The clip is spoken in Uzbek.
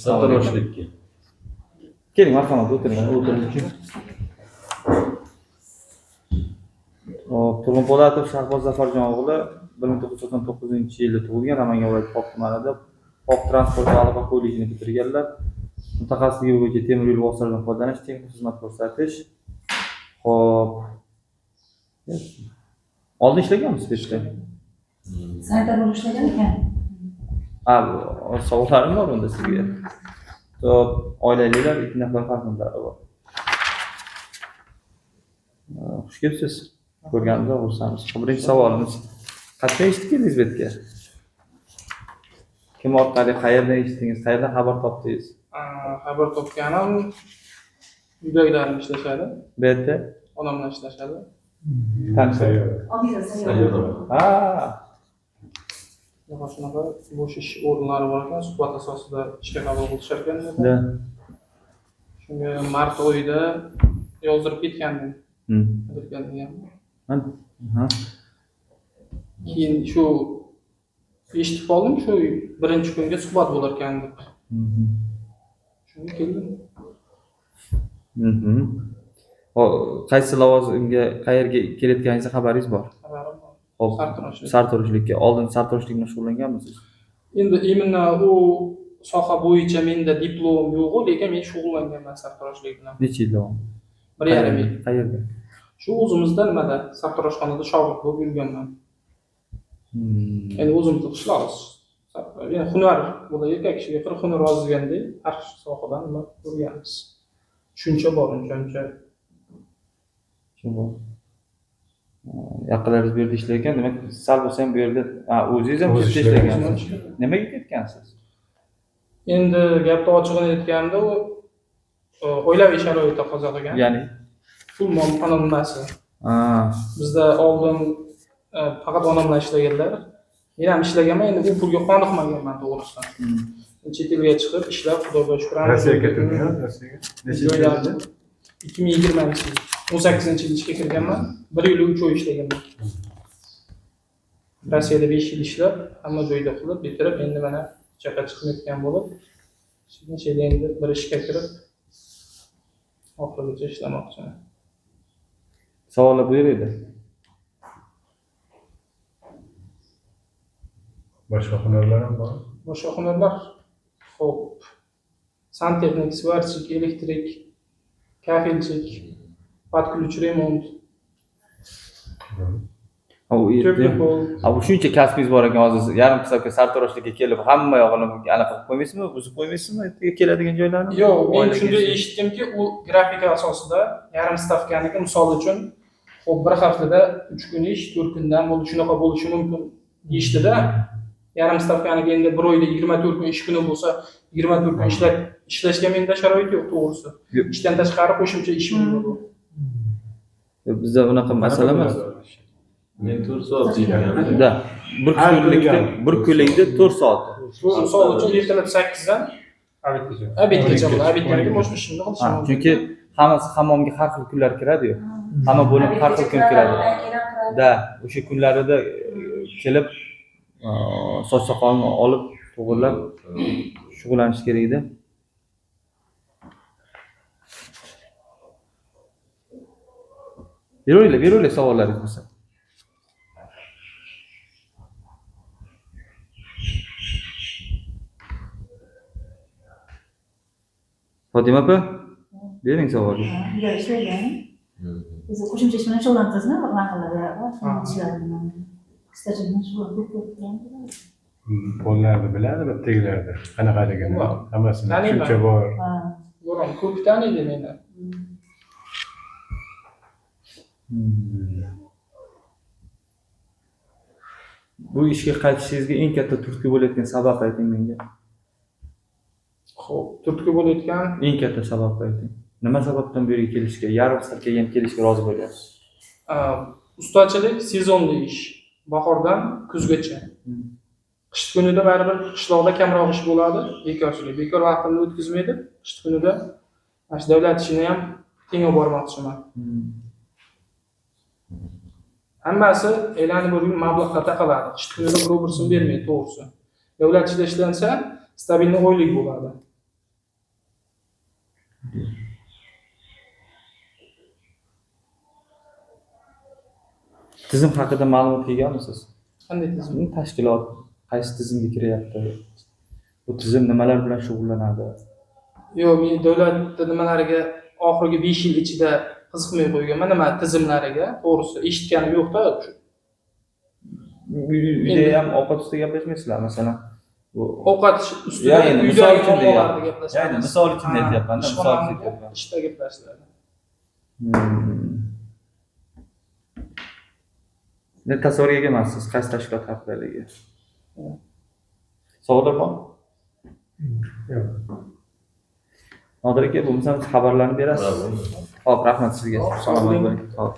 Sartaroshlikka. Keling, marhamat, o'tiring. O'tiring. Hop, Turg'un Po'latov Shahboz Zafarjon o'g'li 1999-yilda tug'ilgan, Namangan viloyati Pop tumanida Pop transport va aloqa kollejini bitirganlar. Mutaxassisligi bo'yicha temir yo'l vositalaridan foydalanish, texnik xizmat ko'rsatish. Hop. Oldin ishlaganmisiz bu yerda? Sanitar bo'lib ishlagan ekan. Ha, savollarim bor unda sizga. Hop, oilalilar, 2 nafar farzandlari bor. Xush kelibsiz. Ko'rganimizdan xursandmiz. Birinchi savolimiz: qachon eshitib keldingiz bu yerga? Kim orqali, qayerdan eshitdingiz, qayerdan xabar topdingiz? Xabar topganim uydagilarim ishlashadi, Bu yerda onam bilan ishlashadi. tanishlar. Oldingizda. Ha, Shunaqa shunaqa bo'sh ish o'rinlari bor ekan, suhbat asosida ishga qabul qilishar ekan dedi. Da. Shunga mart oyida yozdirib ketgandim. Degan. Ha. Keyin shu eshitib qoldim, shu birinchi kunga suhbat bo'lar ekan deb. Shunga keldim. Hop, qaysi lavozimga, qayerga kelayotganingizdan xabaringiz bor? Xabarim bor. Hop, Sartaroshlik. Sartaroshlikka. Oldin sartaroshlik bilan shug'ullanganmisiz? Endi именно u soha bo'yicha menda diplom yo'q, lekin men shug'ullanganman sartaroshlik bilan. Necha yil davomida? 1,5 yil. Qayerda? Shu o'zimizda nimada sartaroshxonada shogird bo'lib yurganman. Endi o'zimizda qishloqmiz. Yani hunar bo'ladi, erkak kishiga bir hunar ozgandek har sohadan nima ko'rganmiz. Tushuncha bor uncha-uncha. Yaqinlaringiz bu yerda ishlar ekan, demak, sal bo'lsa ham bu yerda, o'zingiz ham O'zi chetda ishlagan. ishlagansiz. Nimaga ketgansiz? Endi gapni ochig'ini aytganda, u oilaviy sharoit taqozo qilgan. Ya'ni Pul nimasi. Bizda oldin faqat onam bilan ishlaganlar. Men ham ishlaganman, endi u pulga qoniqmaganman to'g'risi. Chet elga chiqib ishlab, Xudoga shukr. Rossiyaga ketdingmi? Rossiyaga. Necha yil? 2020-yil, 18-yil ishga kirganman. 1 yil 3 oy ishlaganman. Rossiyada 5 yil ishlab, hamma joyda qilib, bitirib, endi mana chaqa chiqmayotgan bo'lib, sekin endi bir ishga kirib, oxirigacha ishlamoqchiman. Savollar bu yerda. Boshqa hunarlar ham bor. Boshqa hunarlar, xo'p, santexnik, svarchik, elektrik, kafelchik, под ключ remont, тёплый pol. Bu shuncha kasbingiz bor ekan, hozir yarim stavka sartaroshlikka kelib, hamma yog'ini anaqa qilib qo'ymaysizmi, buzib qo'ymaysizmi ertaga keladigan joylarni? Yo'q, men shunday eshitdimki, u grafika asosida yarim stavkaniki, misol uchun, xo'p, bir haftada 3 kun ish, 4 kundan bo'ldi, shunaqa bo'lishi mumkin deyishdida. Yarim stavkaniki endi bir oyda 24 kun ish kuni bo'lsa, 24 kun ishlashga menda sharoit yo'q to'g'risi. Ishdan tashqari qo'shimcha ishim bor. Bizda unaqa masala emas. Men 4 soat deyman. Da. Bir kunlikda 4 soat. Misol uchun ertalab 8dan Obedgacha. Obedgacha bo'ladi. Obeddan keyin boshqa ishimni qilishim mumkin. Chunki hammasi hammomga har xil kunlar kiradi-yu. Hamma bo'lim har xil kun kiradi. Da, o'sha kunlarida kelib soch soqolni olib, to'g'irlab shug'ullanish kerak edi. Beringlar, beringlar savollaringiz bo'lsa. Fotima opa, bering savolni. Uyda ishlagan. O'zi qo'shimcha ish bilan shug'ullanasizmi? Mahallada ishlar bilan. Stajim bilan shug'ullanib ko'p ko'rib. Qo'llarni biladi, bittagilarni qanaqaligini, hammasini tushuncha bor. Bo'ron ko'p taniydi meni. Bu ishga qaytishingizga eng katta turtki bo'layotgan sabab ayting menga. Xo'p, turtki bo'layotgan eng katta sabab ayting. Nima sababdan bu yerga kelishga, yarim stavkaga ham kelishga rozi bo'lyapsiz? Ustachilik sezonli ish. Bahordan kuzgacha. Qish kunida baribir qishloqda kamroq ish bo'ladi, bekorchilik. Bekor vaqtimni o'tkazmaydi. Qish kunida mana shu davlat ishini ham teng olib bormoqchiman. Hammasi aylanib o'rgilib mablag'ga taqaladi. Qish kunida birov bir so'm bermaydi, to'g'risi. Davlat ishida ishlansa, stabilniy oylik bo'ladi. Tizim haqida ma'lumotga egamisiz? Qanday tizim? Tashkilot qaysi tizimga kiryapti? Bu tizim nimalar bilan shug'ullanadi? Yo'q, men davlat nimalariga oxirgi 5 yil ichida qiziqmay qo'yganman, nima tizimlariga, to'g'risi eshitganim yo'qda. Uyda ham ovqat ustida gaplashmaysizlar, masalan. Bu Ovqat ustida Ya, endi misol uydagi uchun muammolarni deyapman. gaplashamiz. Ya, endi misol uchun Ha, aytyapman-da, misol uchun ishxonamda aytyapman. Ishda gaplashiladi. Ne tasavvurga ega emassiz qaysi tashkilot haqidaligi. Savollar bormi? Yo'q. Nodir aka, bo'lmasam xabarlarni berasiz. Xo'p, rahmat sizga. Xo'p, Salomat sog' bo'ling. Xo'p.